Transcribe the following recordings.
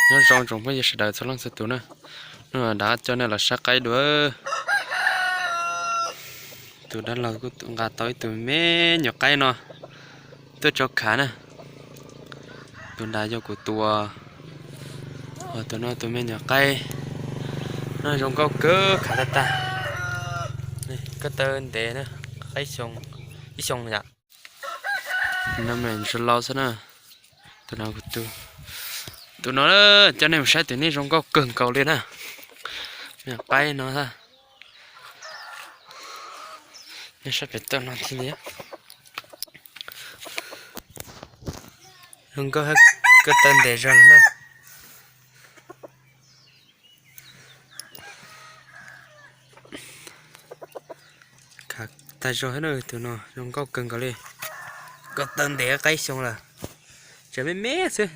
Nyob zoo tsoom phooj ywg sawv daws txhua leej txhua tus na, hnub no dav coj nej los saib qaib dua. Tus dab laug kuj nqa tau ib tug me nyuam qaib no tuaj tso khav na. Tus nrad yog kuv tus, tus no tus me nyuam qaib no zoo nkauj kawg khav tag tag. Koj taw ntev na, qaib xyoo, ib xyoo yom. No me ntsuag lau xwb na. Tus no, tus no coj nej mus saib tus nej zoo nkauj kawg nkaus li na. Me nyuam qaib no, nej saib pem toj no thiab. Zoo nkauj, koj taw ntev zog na. Khav tag zog na, tus no zoo nkauj kawg nkaus li. Koj taw ntev qaib xyoo lawm, tseem me me xwb.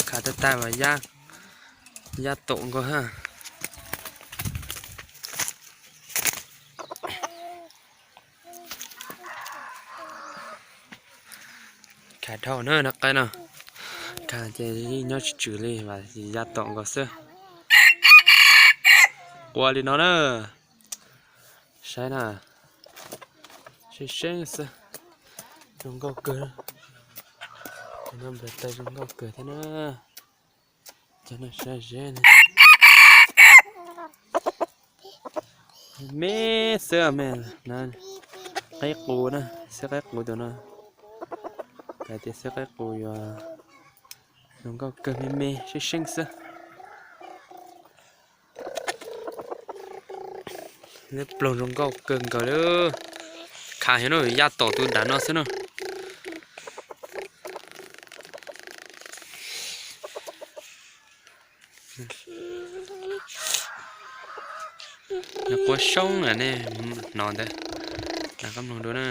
Khav tag tag mas yaj tom nkaus ha. Khav dhau na, no qaib no. Khav ces nyob tsis tswm li, yaj tom nkaus xwb. Qua li no na. Saib na, seeb seeb xwb. Zoo nkauj kawg. Cov no npawg taw zoo nkauj kawg thiab na. Cov no saib ze na. Me xwb me, qaib qus na, xwb qaib qus tus no. Hais tias xwb qaib qus yuav zoo nkauj kawg, me me seeb seeb xwb. Lub ploog zoo nkauj kawg nkaus li. Khav heev no, yaj tom tus dav no xwb no. Nws qua soob na, nej hnov ntawd, na kab mloog dua na.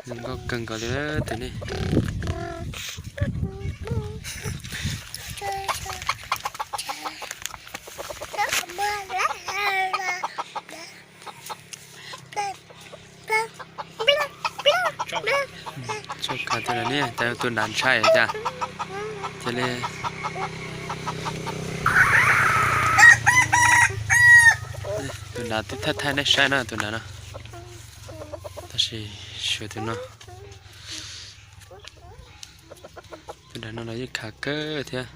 Zoo nkauj kawg nkaus li tus nej. Tso khav tus na, tus nrad ntshai cas. Cia li, tus nrad twb thaij thaij nej saib na, tus nrad no. Tab sis xyuas tus no, tus nrad no los yeej khav kawg thiab.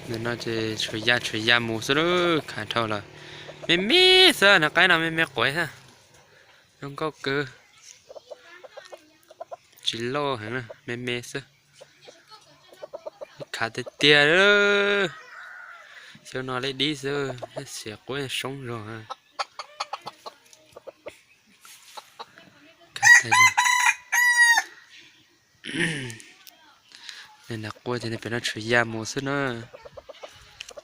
Ntawm no ces tshuav ya tshuav ya mus xwb lawm, khav dhau lawm. Me me xwb, nws qaib no me me quav xwb. Zoo nkauj kawg. Tsis loj heev na, me me xwb. Khav tiag tiag. Xyoo no li dib xwb, xiam quav soob zog. Nws nram qua ces nws pem no tshuav ya mus xwb na.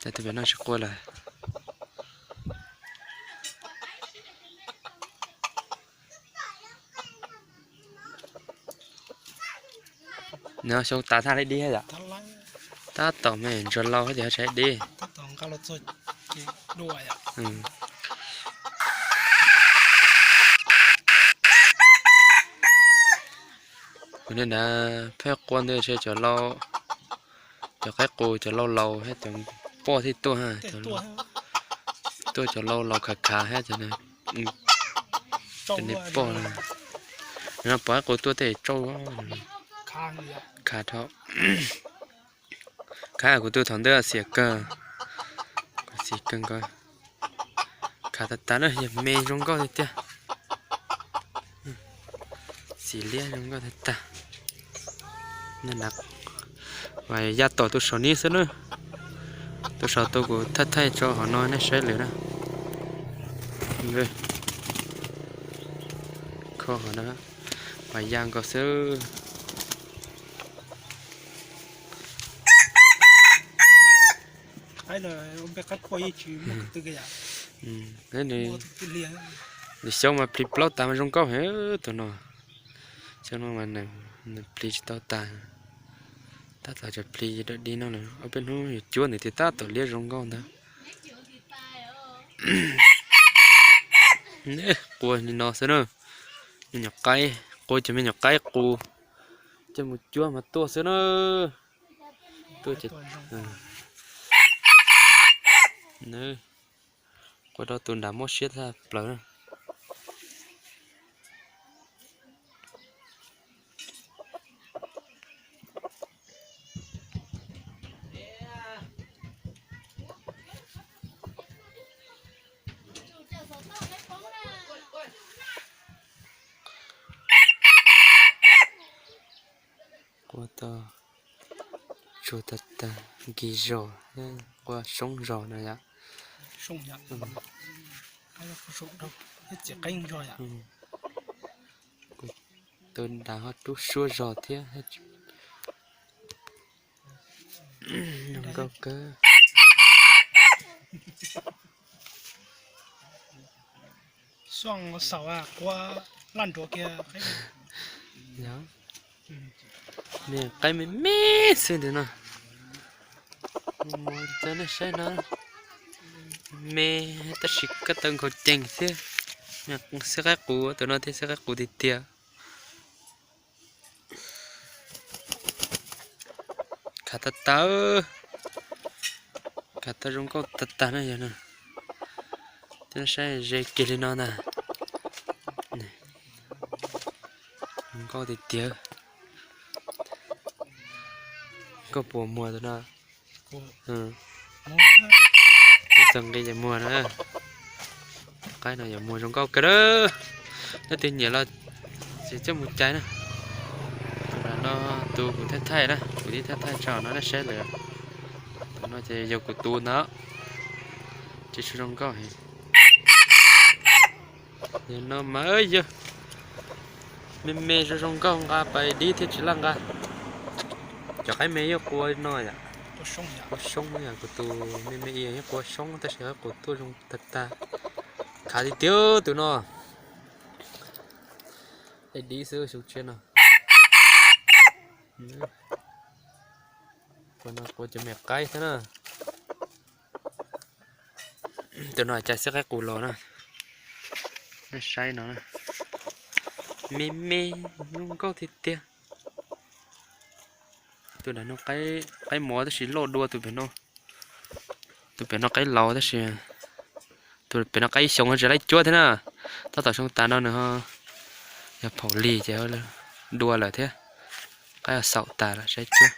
Cas tus pem no tsis qua lawm. Nws xyoo tas thaj li dib yom. Tab tom me ntsuag lau ces ho tsis dib. Kuv niaj hnub pheej qua ntawd ces cov lau, cov qaib qus cov lau laus thiab cov poj thiaj tuaj, tuaj cov lau laus khav khav thiab cov, cov niag poj no. Nws no pom qaib qus tuaj tej tsauj khav dhau. Khav kuv tus thaum ntej xiam kawg, xiam kawg nkaus. Khav tas tas na, yog me zoo nkauj tiag tiag. Xim liab zoo nkauj tag tag. Mas ya tom tus saum ni xwb na. Tus saum tus kuv thaij thaij tso hauv no nej saib lawm na. Kho hauv no, mas ya nkaus xwb. Nws xyoo mas plig plaub tas mas zoo nkauj heev tus no. Xyoo no mas nws plig tsis tau tas, tab tom tseem plig dawm di no lawm. Ob peb hnub yuav cuab ntawd thiaj tab tom liab zoo nkauj ntag. Qua li no xwb na. Me nyuam qaib, qua cov me nyuam qaib qus coj mus cuab mas tuaj xwb na. Tuaj ces, qua rau tus nram mob siab tshaj plaws na. Qua tau tsuag tag tag nkis zog, qua soob zog na yom. Tus nram ho rub suab zog thiab. Zoo nkauj kawg. Me qaib me me xwb ntawm no. Mus txog nej saib no, me tab sis koj tau nkhaus cees xwb. Xwb qaib qus, tus no thiaj xwb qaib qus tiag tiag. Khav tag tag, khav tag zoo nkauj tag tag na yog no. Saib ze kiag li no ntag. Zoo nkauj tiag tiag. Koj puas muag tus no? Txog nqi yam muag na. Qaib no yam muag zoo nkauj kawg na. Leej twg nyiam los tsis coj mus cais na. Tus no tus kuv thaij thaij na, kuv tib thaij thaij tso no nej saib lawm. Tus no ces yog kuv tus ntag. Ces tsuas zoo nkauj heev. Yog no mas yog me me zoo zoo nkauj nqa pais dib thiab tsis laj nqa. Cov qaib me yeej qua no yom. Qua soob yom, kuv tus me me yeej qua soob tab sis qaib qus tuaj zoo tag tag. Khav tiag tiag tus no. Dib xwb xyoo tshiab no. Qua no qua cov me qaib thiab na. Tus no cas xwb qaib qus los na. Nej saib no, me me zoo nkauj tiag tiag. Tus nram no qaib mov tab sis loj dua tus pem no. Tus pem no qaib laus tab sis tus pem no qaib xyoo tsis laib cuab thiab na. Tab tom xyoo tas no nws ho yog phaum lig ces dua lawm thiab. Qaib xaum tas lawm saib cuab.